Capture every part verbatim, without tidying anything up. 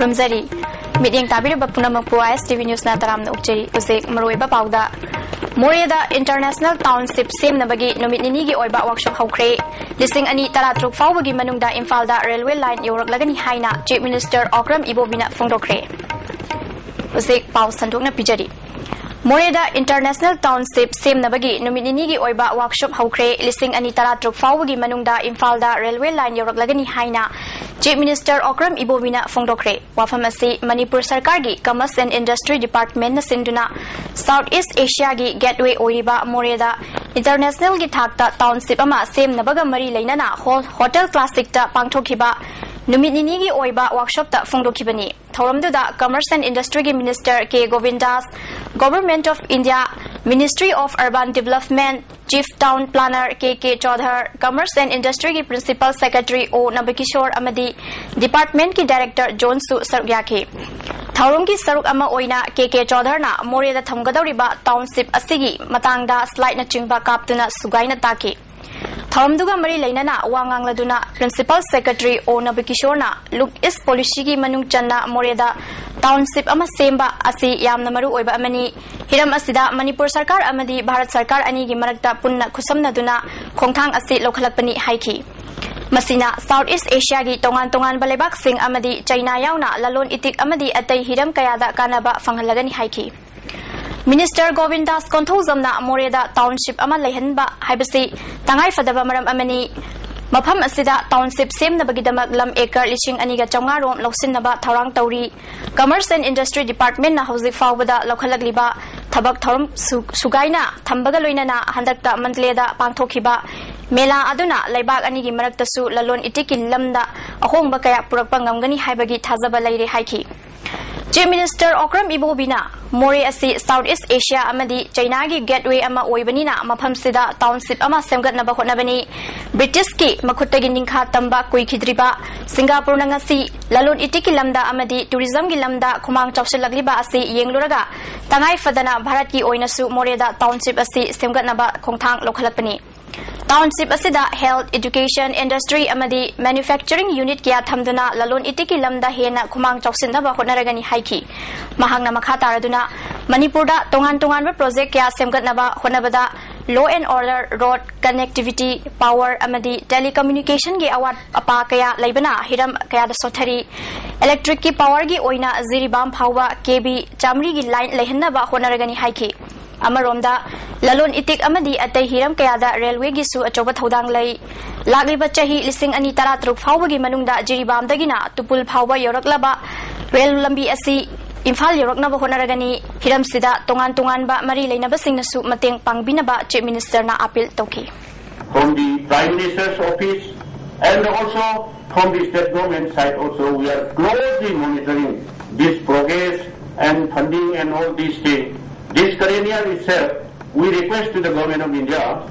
ꯈꯨꯔꯨꯝꯖꯔꯤ꯫ ꯃꯤꯠꯌꯦꯡ ꯇꯥꯕꯤꯔꯤꯕ ꯄꯨꯝꯅꯃꯛꯄꯨ ISTV Newsꯅ ꯇꯔꯥꯝꯅ ꯑꯣꯛꯆꯔꯤ꯫ ꯍꯧꯖꯤꯛ ꯃꯔꯨꯑꯣꯏꯕ ꯄꯥꯎꯗ, ꯃꯣꯔꯦꯗ International Township ꯁꯦꯝꯅꯕꯒꯤ ꯅꯨꯃꯤꯠ ꯅꯤꯅꯤꯒꯤ ꯑꯣꯏꯕ workshop ꯍꯧꯈ꯭ꯔꯦ꯫ ꯂꯤꯁꯤꯡ ꯑꯅꯤ ꯇꯔꯥꯇꯔꯨꯛ ꯐꯥꯎꯕꯒꯤ ꯃꯅꯨꯡꯗ ꯏꯝꯐꯥꯜꯗ railway line ꯌꯧꯔꯛꯂꯒꯅꯤ ꯍꯥꯏꯅ Chief Minister ꯑꯣꯀ꯭ꯔꯝ ꯏꯕꯣꯕꯤꯅ ꯐꯣꯡꯗꯣꯛꯈ꯭ꯔꯦ꯫ ꯍꯧꯖꯤꯛ ꯄꯥꯎ ꯁꯟꯗꯣꯛꯅ ꯄꯤꯖꯔꯤ꯫ ꯃꯣꯔꯦꯗ International Township ꯁꯦꯝꯅꯕꯒꯤ ꯅꯨꯃꯤꯠ ꯅꯤꯅꯤꯒꯤ ꯑꯣꯏꯕ workshop ꯍꯧꯈ꯭ꯔꯦ꯫ ꯂꯤꯁꯤꯡ ꯑꯅꯤ ꯇꯔꯥꯇꯔꯨꯛ ꯐꯥꯎꯕꯒꯤ ꯃꯅꯨꯡꯗ ꯏꯝꯐꯥꯜꯗ railway line ꯌꯧꯔꯛꯂꯒꯅꯤ ꯍꯥꯏꯅ Chief Minister ꯑꯣꯀ꯭ꯔꯝ ꯏꯕꯣꯕꯤꯅ ꯐꯣꯡꯗꯣꯛꯈ꯭ꯔꯦ꯫ ꯋꯥꯐꯝ ꯑꯁꯤ ꯃꯅꯤꯄꯨꯔ ꯁꯔꯀꯥꯔꯒꯤ Commerce and Industry Departmentꯅ ꯁꯤꯟꯗꯨꯅ South East Asiaꯒꯤ gateway ꯑꯣꯏꯔꯤꯕ ꯃꯣꯔꯦꯗ Internationalꯒꯤ ꯊꯥꯛꯇ township ꯑꯃ ꯁꯦꯝꯅꯕꯒ ꯃꯔꯤ ꯂꯩꯅꯅ Ho-, Hotel Classicꯇ ꯄꯥꯡꯊꯣꯛꯈꯤꯕ ꯅꯨꯃꯤꯠ ꯅꯤꯅꯤꯒꯤ ꯑꯣꯏꯕ workshopꯇ ꯐꯣꯡꯗꯣꯛꯈꯤꯕꯅꯤ꯫ ꯊꯧꯔꯝꯗꯨꯗ Commerce and Industryꯒꯤ Minister K ꯒꯣꯕꯤꯟꯗꯥꯁ, Government of India, Ministry of Urban Development, Chief Town Planner K K ꯆꯧꯙꯔ, Commerce and Industryꯒꯤ Principal Secretary ꯑꯣ ꯅꯕꯀꯤꯁꯣꯔ ꯑꯃꯗꯤ departmentꯀꯤ director ꯖꯣꯟꯁꯨ ꯁꯔꯨꯛ ꯌꯥꯈꯤ꯫ ꯊꯧꯔꯝꯒꯤ ꯁꯔꯨꯛ ꯑꯃ ꯑꯣꯏꯅ ꯀꯦ ꯀꯦ ꯆꯧꯙꯔꯅ ꯃꯣꯔꯦꯗ ꯊꯝꯒꯗꯧꯔꯤꯕ township ꯑꯁꯤꯒꯤ ꯃꯇꯥꯡꯗ slideꯅꯆꯤꯡꯕ ꯀꯥꯞꯇꯨꯅ ꯁꯨꯒꯥꯏꯅ ꯇꯥꯛꯈꯤ꯫ ꯊꯧꯔꯝꯗꯨꯒ ꯃꯔꯤ ꯂꯩꯅꯅ ꯋꯥ ꯉꯥꯡꯂꯗꯨꯅ Principal Secretary ꯑꯣ ꯅꯕꯀꯤꯁꯣꯔꯅ Look East Policyꯒꯤ ꯃꯅꯨꯡ ꯆꯟꯅ ꯃꯣꯔꯦꯗ township ꯑꯃ ꯁꯦꯝꯕ ꯑꯁꯤ ꯌꯥꯝꯅ ꯃꯔꯨ ꯑꯣꯏꯕ ꯑꯃꯅꯤ꯫ ꯍꯤꯔꯝ ꯑꯁꯤꯗ ꯃꯅꯤꯄꯨꯔ ꯁꯔꯀꯥꯔ ꯑꯃꯗꯤ ꯚꯥꯔꯠ ꯁꯔꯀꯥꯔ ꯑꯅꯤꯒꯤ ꯃꯔꯛꯇ ꯄꯨꯟꯅ ꯈꯨꯠꯁꯝꯅꯗꯨꯅ ꯈꯣꯡꯊꯥꯡ ꯑꯁꯤ ꯂꯧꯈꯠꯂꯛꯄꯅꯤ ꯍꯥꯏꯈꯤ꯫ ꯃꯁꯤꯅ South East Asiaꯒꯤ ꯇꯣꯉꯥꯟ ꯇꯣꯉꯥꯟꯕ ꯂꯩꯕꯥꯛꯁꯤꯡ ꯑꯃꯗꯤ ꯆꯩꯅꯥ ꯌꯥꯎꯅ ꯂꯂꯣꯟ ꯏꯇꯤꯛ ꯑꯃꯗꯤ ꯑꯇꯩ ꯍꯤꯔꯝ ꯀꯌꯥꯗ ꯀꯥꯟꯅꯕ ꯐꯪꯍꯜꯂꯒꯅꯤ ꯍꯥꯏꯈꯤ꯫ Minister ꯒꯣꯕꯤꯟꯗꯥꯁ ꯀꯣꯟꯊꯧꯖꯝꯅ ꯃꯣꯔꯦꯗ township ꯑꯃ ꯂꯩꯍꯟꯕ ꯍꯥꯏꯕꯁꯤ ꯇꯉꯥꯏ ꯐꯗꯕ ꯃꯔꯝ ꯑꯃꯅꯤ꯫ ꯃꯐꯝ ꯑꯁꯤꯗ township ꯁꯦꯝꯅꯕꯒꯤꯗꯃꯛ ꯂꯝ acre ꯂꯤꯁꯤꯡ ꯑꯅꯤꯒ ꯆꯥꯝꯃꯉꯥ ꯔꯣꯝ ꯂꯧꯁꯤꯟꯅꯕ ꯊꯧꯔꯥꯡ ꯇꯧꯔꯤ꯫ Commerce and Industry Departmentꯅ ꯍꯧꯖꯤꯛ ꯐꯥꯎꯕꯗ ꯂꯧꯈꯠꯂꯛꯂꯤꯕ ꯊꯕꯛ ꯊꯧꯔꯝ ꯁꯨ-, ꯁꯨꯒꯥꯏꯅ ꯊꯝꯕꯒ ꯂꯣꯏꯅꯅ ꯍꯟꯗꯛꯇ ꯃꯟꯗꯂꯦꯗ ꯄꯥꯡꯊꯣꯛꯈꯤꯕ ꯃꯦꯂꯥ ꯑꯗꯨꯅ ꯂꯩꯕꯥꯛ ꯑꯅꯤꯒꯤ ꯃꯔꯛꯇꯁꯨ ꯂꯂꯣꯟ ꯏꯇꯤꯛꯀꯤ ꯂꯝꯗ ꯑꯍꯣꯡꯕ ꯀꯌꯥ ꯄꯨꯔꯛꯄ ꯉꯝꯒꯅꯤ ꯍꯥꯏꯕꯒꯤ ꯊꯥꯖꯕ ꯂꯩꯔꯦ ꯍꯥꯏꯈꯤ꯫ Chief Minister ꯑꯣꯀ꯭ꯔꯝ ꯏꯕꯣꯕꯤꯅ ꯃꯣꯔꯦ ꯑꯁꯤ South East Asia ꯑꯃꯗꯤ ꯆꯩꯅꯥꯒꯤ gateway ꯑꯃ ꯑꯣꯏꯕꯅꯤꯅ ꯃꯐꯝꯁꯤꯗ township ꯑꯃ ꯁꯦꯝꯒꯠꯅꯕ ꯍꯣꯠꯅꯕꯅꯤ꯫ ꯕ꯭ꯔꯤꯇꯤꯁꯀꯤ ꯃꯈꯨꯠꯇꯒꯤ ꯅꯤꯡꯈꯥ ꯇꯝꯕ ꯀꯨꯏꯈꯤꯗ꯭ꯔꯤꯕ ꯁꯤꯡꯒꯥꯄꯨꯔꯅ ꯉꯁꯤ ꯂꯂꯣꯟ ꯏꯇꯤꯛꯀꯤ ꯂꯝꯗ ꯑꯃꯗꯤ tourismꯒꯤ ꯂꯝꯗ ꯈꯨꯃꯥꯡ ꯆꯥꯎꯁꯤꯜꯂꯛꯂꯤꯕ ꯑꯁꯤ ꯌꯦꯡꯂꯨꯔꯒ ꯇꯉꯥꯏ ꯐꯗꯅ ꯚꯥꯔꯠꯀꯤ ꯑꯣꯏꯅꯁꯨ ꯃꯣꯔꯦꯗ township ꯑꯁꯤ ꯁꯦꯝꯒꯠꯅꯕ ꯈꯣꯡꯊꯥꯡ ꯂꯧꯈꯠꯂꯛꯄꯅꯤ꯫ Township ꯑꯁꯤꯗ health, education, industry ꯑꯃꯗꯤ manufacturing unit ꯀꯌꯥ ꯊꯝꯗꯨꯅ ꯂꯂꯣꯟ ꯏꯇꯤꯛꯀꯤ ꯂꯝꯗ ꯍꯦꯟꯅ ꯈꯨꯃꯥꯡ ꯆꯥꯎꯁꯤꯟꯅꯕ ꯍꯣꯠꯅꯔꯒꯅꯤ ꯍꯥꯏꯈꯤ꯫ ꯃꯍꯥꯛꯅ ꯃꯈꯥ ꯇꯥꯔꯗꯨꯅ ꯃꯅꯤꯄꯨꯔꯗ ꯇꯣꯉꯥꯟ ꯇꯣꯉꯥꯟꯕ project ꯀꯌꯥ ꯁꯦꯝꯒꯠꯅꯕ ꯍꯣꯠꯅꯕꯗ law and order, road connectivity, power ꯑꯃꯗꯤ telecommunication ꯒꯤ ꯑꯋꯥꯠ ꯑꯄꯥ ꯀꯌꯥ ꯂꯩꯕꯅ ꯍꯤꯔꯝ ꯀꯌꯥꯗ ꯁꯣꯠꯊꯔꯤ꯫ Electric ꯀꯤ power ꯒꯤ ꯑꯣꯏꯅ ꯖꯤꯔꯤꯕꯥꯝ ꯐꯥꯎꯕ ꯀꯦ ꯚꯤ ꯆꯥꯃꯔꯤꯒꯤ line ꯂꯩꯍꯟꯅꯕ ꯍꯣꯠꯅꯔꯒꯅꯤ ꯍꯥꯏꯈꯤ꯫ ꯑꯃꯔꯣꯝꯗ ꯂꯂꯣꯟ ꯏꯇꯤꯛ ꯑꯃꯗꯤ ꯑꯇꯩ ꯍꯤꯔꯝ ꯀꯌꯥꯗ railway ꯒꯤꯁꯨ ꯑꯆꯧꯕ ꯊꯧꯗꯥꯡ ꯂꯩ꯫ ꯂꯥꯛꯂꯤꯕ ꯆꯍꯤ ꯂꯤꯁꯤꯡ ꯑꯅꯤ ꯇꯔꯥꯇꯔꯨꯛ ꯐꯥꯎꯕꯒꯤ ꯃꯅꯨꯡꯗ ꯖꯤꯔꯤꯕꯥꯝꯗꯒꯤꯅ ꯇꯨꯄꯨꯜ ꯐꯥꯎꯕ ꯌꯧꯔꯛꯂꯕ rail ꯂꯝꯕꯤ ꯑꯁꯤ ꯏꯝꯐꯥꯜ ꯌꯧꯔꯛꯅꯕ ꯍꯣꯠꯅꯔꯒꯅꯤ꯫ ꯍꯤꯔꯝꯁꯤꯗ ꯇꯣꯉꯥꯟ ꯇꯣꯉꯥꯟꯕ ꯃꯔꯤ ꯂꯩꯅꯕꯁꯤꯡꯅꯁꯨ ꯃꯇꯦꯡ ꯄꯥꯡꯕꯤꯅꯕ Chief Minister ꯅ appeal ꯇꯧꯈꯤ꯫ From the Prime Minister's office and also from the state government side also, we are closely monitoring this progress and funding and all these things. This calendar itself, we request to the Government of India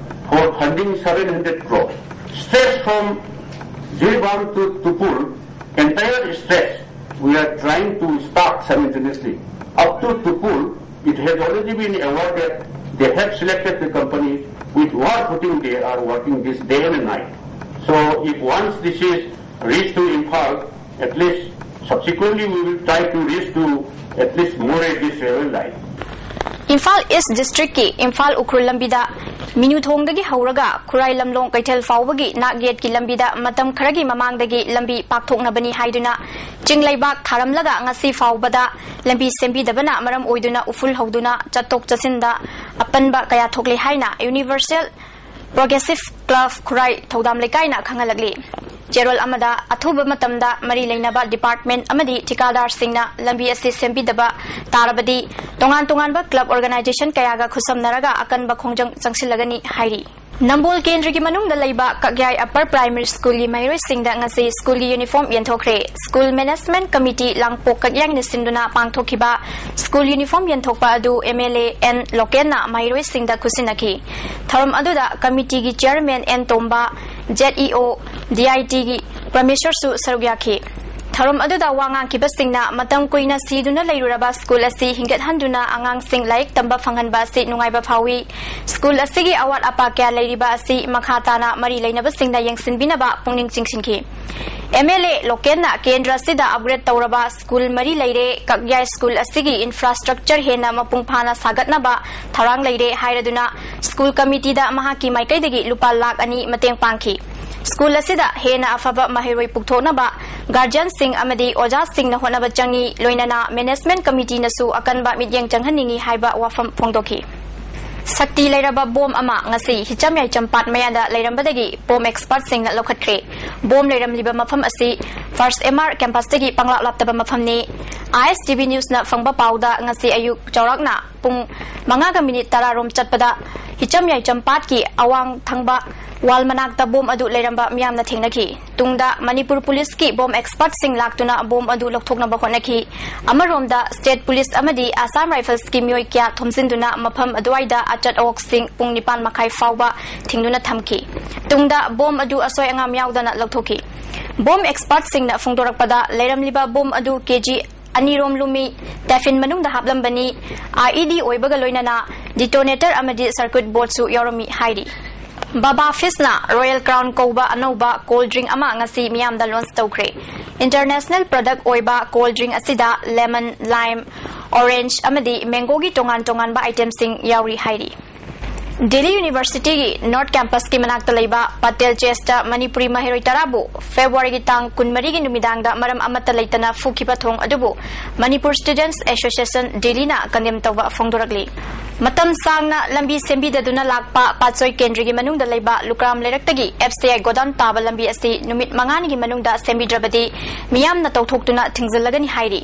for funding seven hundred crores. Stretch from Jiribam to Tupul, entire stretch, we are trying to start simultaneously. Up to Tupul, it has already been awarded. They have selected the companies with who are putting, they are working this day and night. So if once this is reached to Imphal, at least subsequently we will try to reach to at least Moreh this railway line. Imphal East District ꯀꯤ ꯏꯝꯐꯥꯜ ꯎꯈ꯭ꯔꯨꯜ ꯂꯝꯕꯤꯗ ꯃꯤꯅꯨꯊꯣꯡꯗꯒꯤ ꯍꯧꯔꯒ ꯈꯨꯔꯥꯏ ꯂꯝꯂꯣꯡ ꯀꯩꯊꯦꯜ ꯐꯥꯎꯕꯒꯤ ꯅꯥꯛ ꯌꯦꯠꯀꯤ ꯂꯝꯕꯤꯗ ꯃꯇꯝ ꯈꯔꯒꯤ ꯃꯃꯥꯡꯗꯒꯤ ꯂꯝꯕꯤ ꯄꯥꯛꯊꯣꯛꯅꯕꯅꯤ ꯍꯥꯏꯗꯨꯅ ꯆꯤꯡ ꯂꯩꯕꯥꯛ ꯊꯥꯔꯝꯂꯒ ꯉꯁꯤ ꯐꯥꯎꯕꯗ ꯂꯝꯕꯤ ꯁꯦꯝꯕꯤꯗꯕꯅ ꯃꯔꯝ ꯑꯣꯏꯗꯨꯅ ꯎꯐꯨꯜ ꯍꯧꯗꯨꯅ ꯆꯠꯊꯣꯛ ꯆꯠꯁꯤꯟꯗ ꯑꯄꯟꯕ ꯀꯌꯥ ꯊꯣꯛꯂꯦ ꯍꯥꯏꯅ Universal Progressive Club ꯈꯨꯔꯥꯏ ꯊꯧꯗꯥꯝ ꯂꯩꯀꯥꯏꯅ ꯈꯪꯍꯜꯂꯛꯂꯤ꯫ ꯆꯦꯔꯣꯜ ꯑꯃꯗ ꯑꯊꯨꯕ ꯃꯇꯝꯗ ꯃꯔꯤ ꯂꯩꯅꯕ department ꯑꯃꯗꯤ ꯊꯤꯀꯥꯗꯥꯔꯁꯤꯡꯅ ꯂꯝꯕꯤ ꯑꯁꯤ ꯁꯦꯝꯕꯤꯗꯕ ꯇꯥꯔꯕꯗꯤ ꯇꯣꯉꯥꯟ ꯇꯣꯉꯥꯟꯕ club organisation ꯀꯌꯥꯒ ꯈꯨꯠꯁꯝꯅꯔꯒ ꯑꯀꯟꯕ ꯈꯣꯡꯖꯪ ꯆꯪꯁꯤꯜꯂꯒꯅꯤ ꯍꯥꯏꯔꯤ꯫ ꯅꯝꯕꯣꯜ ꯀꯦꯟꯗ꯭ꯔꯒꯤ ꯃꯅꯨꯡꯗ ꯂꯩꯕ ꯀꯛꯌꯥꯏ Upper Primary School ꯒꯤ ꯃꯍꯩꯔꯣꯏꯁꯤꯡꯗ ꯉꯁꯤ school ꯒꯤ uniform ꯌꯦꯟꯊꯣꯛꯈ꯭ꯔꯦ꯫ School Management Committee ꯂꯥꯡꯄꯣꯛ ꯀꯛꯌꯥꯏꯅ ꯁꯤꯟꯗꯨꯅ ꯄꯥꯡꯊꯣꯛꯈꯤꯕ school uniform ꯌꯦꯟꯊꯣꯛꯄ ꯑꯗꯨ M L A N ꯂꯣꯀꯦꯟꯅ ꯃꯍꯩꯔꯣꯏꯁꯤꯡꯗ ꯈꯨꯠꯁꯤꯟꯅꯈꯤ꯫ ꯊꯧꯔꯝ ꯑꯗꯨꯗ committee ꯒꯤ chairman N Tomba, Z E O, D I T ꯒꯤ ꯄ꯭ꯔꯃꯦꯁꯣꯔꯁꯨ ꯁꯔꯨꯛ ꯌꯥꯈꯤ꯫ ꯊꯧꯔꯝ ꯑꯗꯨꯗ ꯋꯥ ꯉꯥꯡꯈꯤꯕꯁꯤꯡꯅ ꯃꯇꯝ ꯀꯨꯏꯅ ꯁꯤꯗꯨꯅ ꯂꯩꯔꯨꯔꯕ ꯁ꯭ꯀꯨꯜ ꯑꯁꯤ ꯍꯤꯡꯒꯠꯍꯟꯗꯨꯅ ꯑꯉꯥꯡꯁꯤꯡ ꯂꯥꯏꯔꯤꯛ ꯇꯝꯕ ꯐꯪꯍꯟꯕ ꯑꯁꯤ ꯅꯨꯡꯉꯥꯏꯕ ꯐꯥꯎꯏ꯫ ꯁ꯭ꯀꯨꯜ ꯑꯁꯤꯒꯤ ꯑꯋꯥꯠ ꯑꯄꯥ ꯀꯌꯥ ꯂꯩꯔꯤꯕ ꯑꯁꯤ ꯃꯈꯥ ꯇꯥꯅ ꯃꯔꯤ ꯂꯩꯅꯕꯁꯤꯡꯅ ꯌꯦꯡꯁꯤꯟꯕꯤꯅꯕ ꯄꯨꯛꯅꯤꯡ ꯆꯤꯡꯁꯤꯟꯈꯤ꯫ ꯑꯦꯝ ꯑꯦꯜ ꯑꯦ ꯂꯣꯀꯦꯟꯅ ꯀꯦꯟꯗ꯭ꯔ ꯑꯁꯤꯗ ꯑꯞꯒ꯭ꯔꯦꯗ ꯇꯧꯔꯕ ꯁ꯭ꯀꯨꯜ ꯃꯔꯤ ꯂꯩꯔꯦ꯫ ꯀꯛꯌꯥꯏ ꯁ꯭ꯀꯨꯜ ꯑꯁꯤꯒꯤ ꯏꯟꯐ꯭ꯔꯥꯁ꯭ꯇ꯭ꯔꯛꯆꯔ ꯍꯦꯟꯅ ꯃꯄꯨꯡ ꯐꯥꯅ ꯁꯥꯒꯠꯅꯕ ꯊꯧꯔꯥꯡ ꯂꯩꯔꯦ ꯍꯥꯏꯔꯗꯨꯅ ꯁ꯭ꯀꯨꯜ ꯀꯃꯤꯇꯤꯗ ꯃꯍꯥꯛꯀꯤ ꯃꯥꯏꯀꯩꯗꯒꯤ ꯂꯨꯄꯥ ꯂꯥꯈ ꯑꯅꯤ ꯃꯇꯦꯡ ꯄꯥꯡꯈꯤ꯫ ꯁ꯭ꯀꯨꯜ ꯑꯁꯤꯗ ꯍꯦꯟꯅ ꯑꯐꯕ ꯃꯍꯩꯔꯣꯏ ꯄꯨꯊꯣꯛꯅꯕ ꯒꯥꯔꯖꯤꯌꯟꯁꯤꯡ ꯑꯃꯗꯤ ꯑꯣꯖꯥꯁꯤꯡꯅ ꯍꯣꯠꯅꯕ ꯆꯪꯏ, ꯂꯣꯏꯅꯅ ꯃꯦꯅꯦꯖꯃꯦꯟꯠ ꯀꯃꯤꯇꯤꯅꯁꯨ ꯑꯀꯟꯕ ꯃꯤꯠꯌꯦꯡ ꯆꯪꯍꯟꯅꯤꯡꯏ ꯍꯥꯏꯕ ꯋꯥꯐꯝ ꯐꯣꯡꯗꯣꯛꯈꯤ꯫ ꯁꯛꯇꯤ ꯂꯩꯔꯕ ꯕꯣꯝ ꯑꯃ ꯉꯁꯤ ꯍꯤꯆꯝ ꯌꯥꯏꯆꯝ ꯄꯥꯠ ꯃꯌꯥꯗ ꯂꯩꯔꯝꯕꯗꯒꯤ ꯕꯣꯝ ꯑꯦꯛꯁꯄꯔꯠꯁꯤꯡꯅ ꯂꯧꯈꯠꯈ꯭ꯔꯦ꯫ ꯕꯣꯝ ꯂꯩꯔꯝꯂꯤꯕ ꯃꯐꯝ ꯑꯁꯤ ꯐꯥꯔꯁ ꯑꯦꯝ ꯑꯥꯔ ꯀꯦꯝꯄꯁꯇꯒꯤ ꯄꯪꯂꯥꯞ ꯂꯥꯞꯇꯕ ꯃꯐꯝꯅꯤ꯫ ꯑꯥꯏ ꯑꯦꯁ ꯇꯤ ꯚꯤ ꯅ꯭ꯌꯨꯁꯅ ꯐꯪꯕ ꯄꯥꯎꯗ ꯉꯁꯤ ꯑꯌꯨꯛ ꯆꯥꯎꯔꯥꯛꯅ ꯄꯨꯡ ꯃꯉꯥꯒ ꯃꯤꯅꯤꯠ ꯇꯔꯥ ꯔꯣꯝ ꯆꯠꯄꯗ ꯍꯤꯆꯝ ꯌꯥꯏꯆꯝ ꯄꯥꯠꯀꯤ ꯑꯋꯥꯡ ꯊꯪꯕ ꯋꯥꯜ ꯃꯅꯥꯛꯇ ꯕꯣꯝ ꯑꯗꯨ ꯂꯩꯔꯝꯕ ꯃꯤꯌꯥꯝꯅ ꯊꯦꯡꯅꯈꯤ꯫ ꯇꯨꯡꯗ ꯃꯅꯤꯄꯨꯔ ꯄꯨꯂꯤꯁꯀꯤ ꯕꯣꯝ ꯑꯦꯛꯁꯄꯔꯠꯁꯤꯡ ꯂꯥꯛꯇꯨꯅ ꯕꯣꯝ ꯑꯗꯨ ꯂꯧꯊꯣꯛꯅꯕ ꯍꯣꯠꯅꯈꯤ꯫ ꯑꯃꯔꯣꯝꯗ ꯁ꯭ꯇꯦꯠ ꯄꯨꯂꯤꯁ ꯑꯃꯗꯤ ꯑꯁꯥꯝ ꯔꯥꯏꯐꯜꯁꯀꯤ ꯃꯤꯑꯣꯏ ꯀꯌꯥ ꯊꯣꯝꯖꯤꯟꯗꯨꯅ ꯃꯐꯝ ꯑꯗꯨꯋꯥꯏꯗ ꯑꯆꯠ ꯑꯋꯣꯛꯁꯤꯡ ꯄꯨꯡ ꯅꯤꯄꯥꯟ ꯃꯈꯥꯏ ꯐꯥꯎꯕ ꯊꯤꯡꯗꯨꯅ ꯊꯝꯈꯤ꯫ ꯇꯨꯡꯗ ꯕꯣꯝ ꯑꯗꯨ ꯑꯁꯣꯏ ꯑꯉꯥꯝ ꯌꯥꯎꯗꯅ ꯂꯧꯊꯣꯛꯈꯤ꯫ ꯕꯣꯝ ꯑꯦꯛꯁꯄꯔꯠꯁꯤꯡꯅ ꯐꯣꯡꯗꯣꯔꯛꯄꯗ ꯂꯩꯔꯝꯂꯤꯕ ꯕꯣꯝ ꯑꯗꯨ ꯀꯦ ꯖꯤ ꯑꯅꯤꯔꯣꯝ ꯂꯨꯝꯃꯤ, ꯇꯦꯐꯤꯟ ꯃꯅꯨꯡꯗ ꯍꯥꯞꯂꯝꯕꯅꯤ꯫ ꯑꯥꯏ ꯏ ꯗꯤ ꯑꯣꯏꯕꯒ ꯂꯣꯏꯅꯅ ꯗꯤꯇꯣꯅꯦꯇꯔ ꯑꯃꯗꯤ ꯁꯔꯀ꯭ꯌꯨꯠ ꯕꯣꯔꯗꯁꯨ ꯌꯥꯎꯔꯝꯃꯤ ꯍꯥꯏꯔꯤ꯫ ꯕꯥꯕꯥ ꯐꯤꯁꯅ ꯔꯣꯌꯦꯜ ꯀ꯭ꯔꯥꯎꯟ ꯀꯧꯕ ꯑꯅꯧꯕ ꯀꯣꯜ ꯗ꯭ꯔꯤꯡ ꯑꯃ ꯉꯁꯤ ꯃꯤꯌꯥꯝꯗ ꯂꯣꯟꯆ ꯇꯧꯈ꯭ꯔꯦ꯫ ꯏꯟꯇꯔꯅꯦꯁꯅꯦꯜ ꯄ꯭ꯔꯗꯛ ꯑꯣꯏꯕ ꯀꯣꯜ ꯗ꯭ꯔꯤꯡ ꯑꯁꯤꯗ ꯂꯦꯃꯟ, ꯂꯥꯏꯝ, ꯑꯣꯔꯦꯟꯖ ꯑꯃꯗꯤ ꯃꯦꯡꯒꯣꯒꯤ ꯇꯣꯉꯥꯟ ꯇꯣꯉꯥꯟꯕ ꯑꯥꯏꯇꯦꯝꯁꯤꯡ ꯌꯥꯎꯔꯤ ꯍꯥꯏꯔꯤ꯫ ꯗꯤꯜꯂꯤ ꯌꯨꯅꯤꯚꯔꯁꯤꯇꯤꯒꯤ ꯅꯣꯔꯠ ꯀꯦꯝꯄꯁꯀꯤ ꯃꯅꯥꯛꯇ ꯂꯩꯕ ꯄꯇꯦꯜ ꯆꯦꯁꯇ ꯃꯅꯤꯄꯨꯔꯤ ꯃꯍꯩꯔꯣꯏ ꯇꯔꯥꯕꯨ ꯐꯦꯕ꯭ꯔꯨꯋꯥꯔꯤꯒꯤ ꯇꯥꯡ ꯀꯨꯟꯃꯔꯤꯒꯤ ꯅꯨꯃꯤꯗꯥꯡꯗ ꯃꯔꯝ ꯑꯃꯠꯇ ꯂꯩꯇꯅ ꯐꯨꯈꯤꯕ ꯊꯧꯑꯣꯡ ꯑꯗꯨꯕꯨ ꯃꯅꯤꯄꯨꯔ ꯁ꯭ꯇꯨꯗꯦꯟꯠꯁ ꯑꯦꯁꯣꯁꯤꯌꯦꯁꯟ ꯗꯤꯜꯂꯤꯅ ꯀꯟꯗꯦꯝ ꯇꯧꯕ ꯐꯣꯡꯗꯣꯔꯛꯂꯤ꯫ ꯃꯇꯝ ꯁꯥꯡꯅ ꯂꯝꯕꯤ ꯁꯦꯝꯕꯤꯗꯗꯨꯅ ꯂꯥꯛꯄ ꯄꯥꯠꯁꯣꯏ ꯀꯦꯟꯗ꯭ꯔꯒꯤ ꯃꯅꯨꯡꯗ ꯂꯩꯕ ꯂꯨꯀ꯭ꯔꯥꯝ ꯂꯩꯔꯛꯇꯒꯤ ꯑꯦꯐ ꯁꯤ ꯑꯥꯏ ꯒꯣꯗꯥꯎꯟ ꯇꯥꯕ ꯂꯝꯕꯤ ꯑꯁꯤ ꯅꯨꯃꯤꯠ ꯃꯉꯥꯅꯤꯒꯤ ꯃꯅꯨꯡꯗ ꯁꯦꯝꯕꯤꯗ꯭ꯔꯕꯗꯤ ꯃꯤꯌꯥꯝꯅ ꯇꯧꯊꯣꯛꯇꯨꯅ ꯊꯤꯡꯖꯤꯜꯂꯒꯅꯤ ꯍꯥꯏꯔꯤ꯫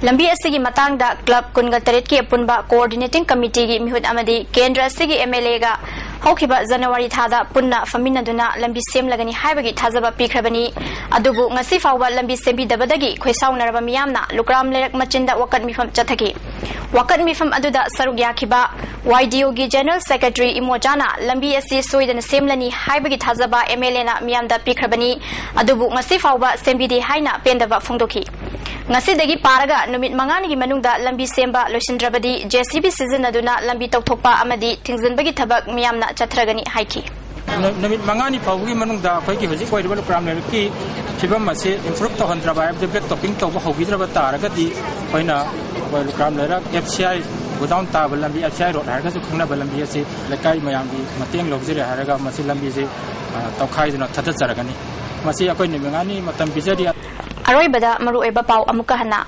ꯂꯝꯕꯤ ꯑꯁꯤꯒꯤ ꯃꯇꯥꯡꯗ ꯀ꯭ꯂꯕ ꯀꯨꯟꯒ ꯇꯔꯦꯠꯀꯤ ꯑꯄꯨꯟꯕ ꯀꯣꯑꯣꯔꯗꯤꯅꯦꯇꯤꯡ ꯀꯃꯤꯇꯤꯒꯤ ꯃꯤꯍꯨꯠ ꯑꯃꯗꯤ ꯀꯦꯟꯗ꯭ꯔ ꯑꯁꯤꯒꯤ ꯑꯦꯝ ꯑꯦꯜ ꯑꯦꯒ ꯍꯧꯈꯤꯕ ꯖꯅꯋꯥꯔꯤ ꯊꯥꯗ ꯄꯨꯟꯅ ꯐꯝꯃꯤꯟꯅꯗꯨꯅ ꯂꯝꯕꯤ ꯁꯦꯝꯂꯒꯅꯤ ꯍꯥꯏꯕꯒꯤ ꯊꯥꯖꯕ ꯄꯤꯈ꯭ꯔꯕꯅꯤ꯫ ꯑꯗꯨꯕꯨ ꯉꯁꯤ ꯐꯥꯎꯕ ꯂꯝꯕꯤ ꯁꯦꯝꯕꯤꯗꯕꯗꯒꯤ ꯈꯣꯏꯁꯥꯎꯅꯔꯕ ꯃꯤꯌꯥꯝꯅ ꯂꯨꯀ꯭ꯔꯥꯝ ꯂꯩꯔꯛ ꯃꯆꯤꯟꯗ ꯋꯥꯀꯠ ꯃꯤꯐꯝ ꯆꯠꯊꯈꯤ꯫ ꯋꯥꯀꯠ ꯃꯤꯐꯝ ꯑꯗꯨꯗ ꯁꯔꯨꯛ ꯌꯥꯈꯤꯕ ꯋꯥꯏ ꯗꯤ ꯑꯣꯒꯤ ꯖꯦꯅꯔꯦꯜ ꯁꯦꯀ꯭ꯔꯦꯇꯔꯤ ꯏꯃꯣꯆꯥꯅ ꯂꯝꯕꯤ ꯑꯁꯤ ꯁꯣꯏꯗꯅ ꯁꯦꯝꯂꯅꯤ ꯍꯥꯏꯕꯒꯤ ꯊꯥꯖꯕ ꯑꯦꯝ ꯑꯦꯜ ꯑꯦꯅ ꯃꯤꯌꯥꯝꯗ ꯄꯤꯈ꯭ꯔꯕꯅꯤ꯫ ꯑꯗꯨꯕꯨ ꯉꯁꯤ ꯐꯥꯎꯕ ꯁꯦꯝꯕꯤꯗꯦ ꯍꯥꯏꯅ ꯄꯦꯟꯗꯕ ꯐꯣꯡꯗꯣꯛꯈꯤ꯫ ꯉꯁꯤꯗꯒꯤ ꯄꯥꯔꯒ ꯅꯨꯃꯤꯠ ꯃꯉꯥꯅꯤꯒꯤ ꯃꯅꯨꯡꯗ ꯂꯝꯕꯤ ꯁꯦꯝꯕ ꯂꯣꯏꯁꯤꯟꯗ꯭ꯔꯕꯗꯤ ꯖꯦ ꯁꯤ ꯕꯤ ꯁꯤꯖꯤꯟꯅꯗꯨꯅ ꯂꯝꯕꯤ ꯇꯧꯊꯣꯛꯄ ꯑꯃꯗꯤ ꯊꯤꯡꯖꯤꯟꯕꯒꯤ ꯊꯕꯛ ꯃꯤꯌꯥꯝꯅ ꯆꯠꯊꯔꯒꯅꯤ ꯍꯥꯏꯈꯤ꯫ ꯅꯨꯃꯤꯠ ꯃꯉꯥꯅꯤ ꯐꯥꯎꯕꯒꯤ ꯃꯅꯨꯡꯗ ꯑꯩꯈꯣꯏꯒꯤ ꯍꯧꯖꯤꯛ ꯑꯣꯏꯔꯤꯕ ꯂꯨꯀ꯭ꯔꯥꯝ ꯂꯩꯔꯛꯀꯤ ꯐꯤꯕꯝ ꯑꯁꯤ ꯏꯝꯄ꯭ꯔꯨꯞ ꯇꯧꯍꯟꯗ꯭ꯔꯕ ꯍꯥꯏꯕꯗꯤ ꯕ꯭ꯂꯦꯛ ꯇꯣꯞꯄꯤꯡ ꯇꯧꯕ ꯍꯧꯕꯤꯗ꯭ꯔꯕ ꯇꯥꯔꯒꯗꯤ ꯑꯩꯈꯣꯏꯅ ꯑꯩꯈꯣꯏ ꯂꯨꯀ꯭ꯔꯥꯝ ꯂꯩꯔꯛ ꯑꯦꯐ ꯁꯤ ꯑꯥꯏ ꯒꯣꯗꯥꯎꯟ ꯇꯥꯕ ꯂꯝꯕꯤ, ꯑꯦꯐ ꯁꯤ ꯑꯥꯏ ꯔꯣꯗ ꯍꯥꯏꯔꯒꯁꯨ ꯈꯪꯅꯕ ꯂꯝꯕꯤ ꯑꯁꯤ ꯂꯩꯀꯥꯏ ꯃꯌꯥꯝꯒꯤ ꯃꯇꯦꯡ ꯂꯧꯖꯔꯦ ꯍꯥꯏꯔꯒ ꯃꯁꯤ ꯂꯝꯕꯤꯁꯤ ꯇꯧꯈꯥꯏꯗꯨꯅ ꯊꯥꯗꯠꯆꯔꯒꯅꯤ꯫ ꯃꯁꯤ ꯑꯩꯈꯣꯏ ꯅꯨꯃꯤꯠ ꯃꯉꯥꯅꯤ ꯃꯇꯝ ꯄꯤꯖꯔꯤ꯫ ꯑꯔꯣꯏꯕꯗ ꯃꯔꯨꯑꯣꯏꯕ ꯄꯥꯎ ꯑꯃꯨꯛꯀ ꯍꯟꯅ꯫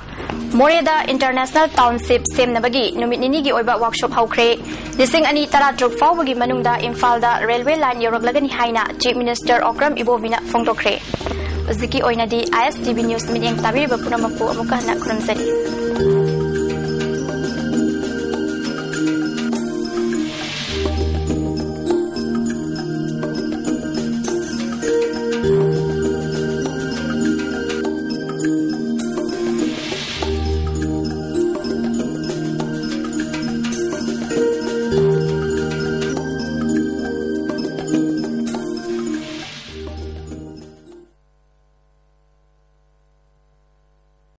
ꯃꯣꯔꯦꯗ ꯏꯟꯇꯔꯅꯦꯁꯅꯦꯜ ꯇꯥꯎꯟꯁꯤꯞ ꯁꯦꯝꯅꯕꯒꯤ ꯅꯨꯃꯤꯠ ꯅꯤꯅꯤꯒꯤ ꯑꯣꯏꯕ ꯋꯥꯛꯁꯣꯞ ꯍꯧꯈ꯭ꯔꯦ꯫ ꯂꯤꯁꯤꯡ ꯑꯅꯤ ꯇꯔꯥꯇꯔꯨꯛ ꯐꯥꯎꯕꯒꯤ ꯃꯅꯨꯡꯗ ꯏꯝꯐꯥꯜꯗ ꯔꯦꯜꯋꯦ ꯂꯥꯏꯟ ꯌꯧꯔꯛꯂꯒꯅꯤ ꯍꯥꯏꯅ ꯆꯤꯐ ꯃꯤꯅꯤꯁꯇꯔ ꯑꯣꯀ꯭ꯔꯝ ꯏꯕꯣꯕꯤꯅ ꯐꯣꯡꯗꯣꯛꯈ꯭ꯔꯦ꯫ ꯍꯧꯖꯤꯛꯀꯤ ꯑꯣꯏꯅꯗꯤ ꯑꯥꯏ ꯑꯦꯁ ꯇꯤ ꯚꯤ ꯅ꯭ꯌꯨꯁ ꯃꯤꯠꯌꯦꯡ ꯇꯥꯕꯤꯔꯤꯕ ꯄꯨꯝꯅꯃꯛꯄꯨ ꯑꯃꯨꯛꯀ ꯍꯟꯅ ꯈꯨꯔꯨꯝꯖꯔꯤ꯫